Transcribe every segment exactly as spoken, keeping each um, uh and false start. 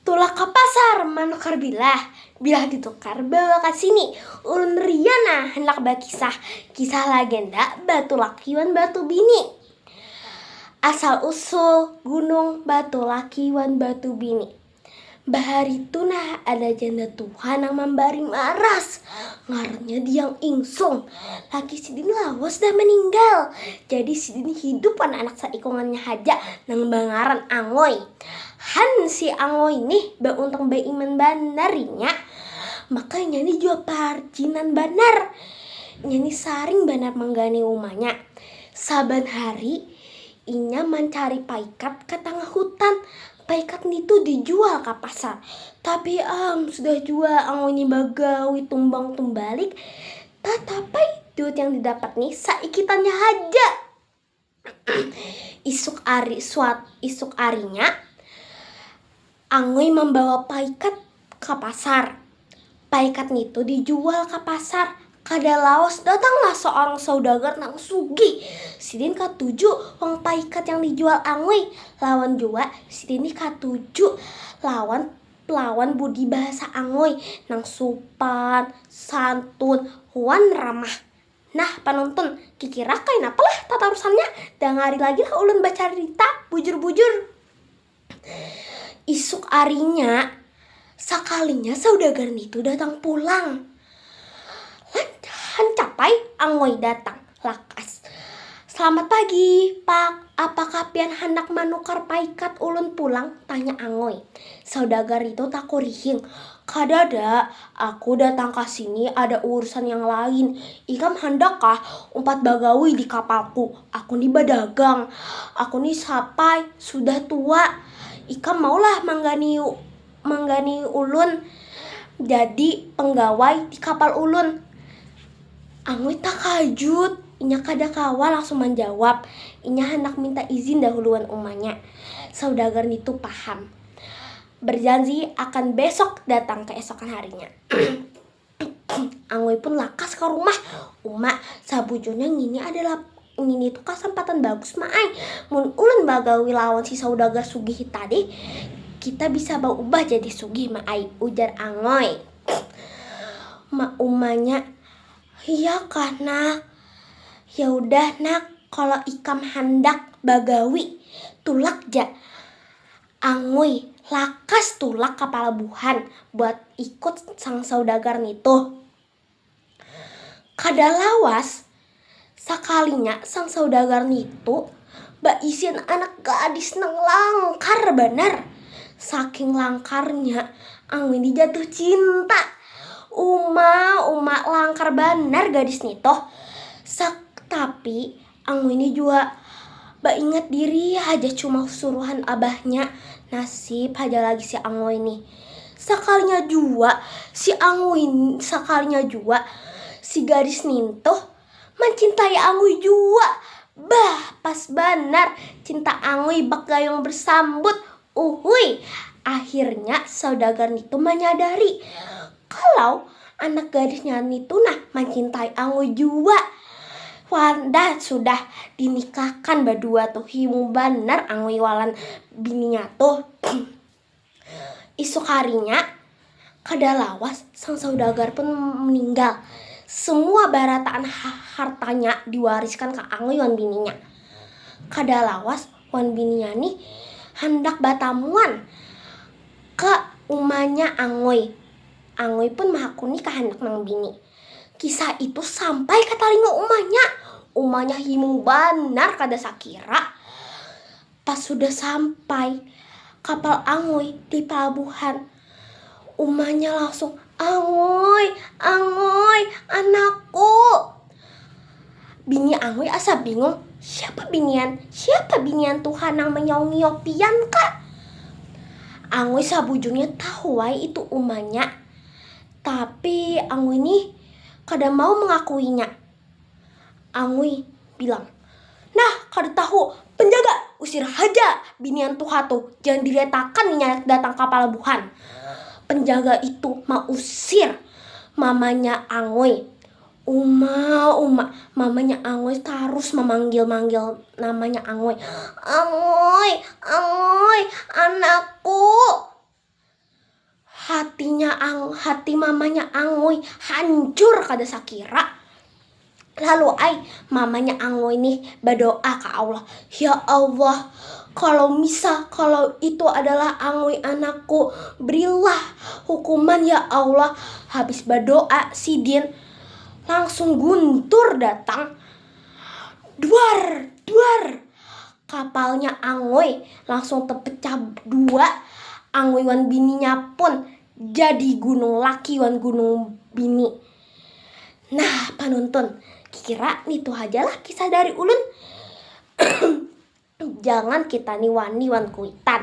Tulak ka pasar manukar bilah, bilah ditukar bawa ka sini. Ulun Riana handak bakisah, kisah lagenda batu laki wan batu bini. Asal usul gunung batu laki wan batu bini. Bahari tu nah ada janda tuha nang mambari maras, ngarannya Diang Ingsung. Laki sidin lawas dah meninggal, jadi sidin hidup wan anak saikungannya haja nang bangaran Angoi. Han si Angoi nih bauntang baiman banar inya, maka inya ni jua parjinan banar. Inya ni saring banar manggani umanya. Saban hari inya mancari paikat ka tangah hutan. Paikat nitu dijual ka pasar. Tapi am sudah jua Angoi ni bagawi tumbang tumbalik, tatap ai duit yang didapat ni saikitannya haja. Isuk ari suat isuk arinya Angoi mambawa paikat ka pasar. Paikat nitu dijual ka pasar. Kada lawas datanglah seorang saudagar nang sugih. Sidin katuju uang paikat yang dijual Angoi. Lawan jua sidin ni katuju lawan lawan budi bahasa Angoi nang supan, santun, wan ramah. Nah, panonton, kikira kain apalah tatarusannya? Dangari lagi lah ulun bacarita bujur-bujur. Isuk arinya, sakalinya saudagar nitu datang pulang. Lancahan capai Angoi datang lakas. Selamat pagi, Pak. Apakah pian handak manukar paikat ulun pulang? Tanya Angoi. Saudagar itu takurihing. Kadada, aku datang ka sini ada urusan yang lain. Ikam handakkah umpat bagawi di kapalku? Aku ni badagang. Aku ni sapai sudah tua. Ikam maulah manggani manggani ulun jadi penggawai di kapal ulun. Angui takajut, inya kada kawa langsung manjawab. Inya handak minta izin dahulu wan umanya. Saudagar nitu paham. Berjanji akan besok datang keesokan harinya. Angui pun lakas ka rumah. Uma, sabujurnya ngini adalah ngini tu kasampatan bagus ma ai. Mun ulun bagawi lawan si saudagar sugih tadi, kita bisa baubah jadi sugih ma ai, ujar Angui. Ma umanya, iya kah nak? Ya udah nak, kalau ikam handak bagawi, tulak ja. Angui lakas tulak ka palabuhan buat ikut sang saudagar nitu. Kada lawas, sakalinya sang saudagar nitu baisian anak gadis nang langkar banar. Saking langkarnya, Angui ni jatuh cinta. Uma, uma langkar banar gadis nitu. Sak, tapi Angui ni jua baingat diri haja cuma suruhan abahnya. Nasib haja lagi si Angui ni. Sakalinya jua si Angui, sakalinya jua si gadis nintuh mancintai Angui jua. Bah, pas banar cinta Angui bak gayung bersambut. Uhui, akhirnya saudagar nitu manyadari kalau anak gadisnya nitu nah mancintai Angui jua. Wan, dah sudah dinikahkan badua tuh, himu banar Angui walan bininya tuh. Isuk harinya, kada lawas sang saudagar pun meninggal. Semua barataan ha- hartanya diwariskan ka Angui wan bininya. Kada lawas wan bininya nih handak batamuan ke umanya Angui. Angui pun mahakuni kahandak nang bini. Kisah itu sampai ka talinga umanya. Umanya himu banar kada sakira. Pas sudah sampai kapal Angui di palabuhan, umanya langsung, "Angui, Angui, anakku." Bini Angui asa bingung, "Siapa binian? Siapa binian tuha nang manyaung-ngiau pian ka?" Angui sabujurnya tahu ai itu umanya. Tapi Angui nih kada mau mengakuinya. Angui bilang, "Nah, kada tahu. Penjaga, usir haja binian tuha tuh. Jangan diliatakan inya datang ka palabuhan." Penjaga itu mausir mamanya Angui. Uma, uma, mamanya Angui tarus mamanggil-manggil namanya Angui. "Angui, Angui, anakku." Hatinya ang hati mamanya Angui hancur kada sakira. Lalu ai mamanya Angui nih badoa ka Allah, "Ya Allah, kalau misa kalau itu adalah Angui anakku, berilah hukuman ya Allah." Habis badoa sidin, langsung guntur datang. Duar, duar. Kapalnya Angui langsung terpecah dua. Angui wan bininya pun jadi gunung laki wan gunung bini. Nah, panuntun, kira nitu hajalah kisah dari ulun. Jangan kita ni wani wan kuitan.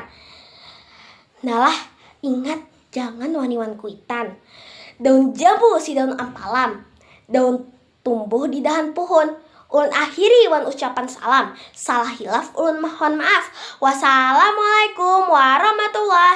Nalah, ingat, jangan wani wan kuitan. Daun jambu si daun ampalam. Daun tumbuh di dahan puhun. Ulun akhiri wan ucapan salam. Salah hilaf ulun mohon maaf. Wassalamualaikum warahmatullahi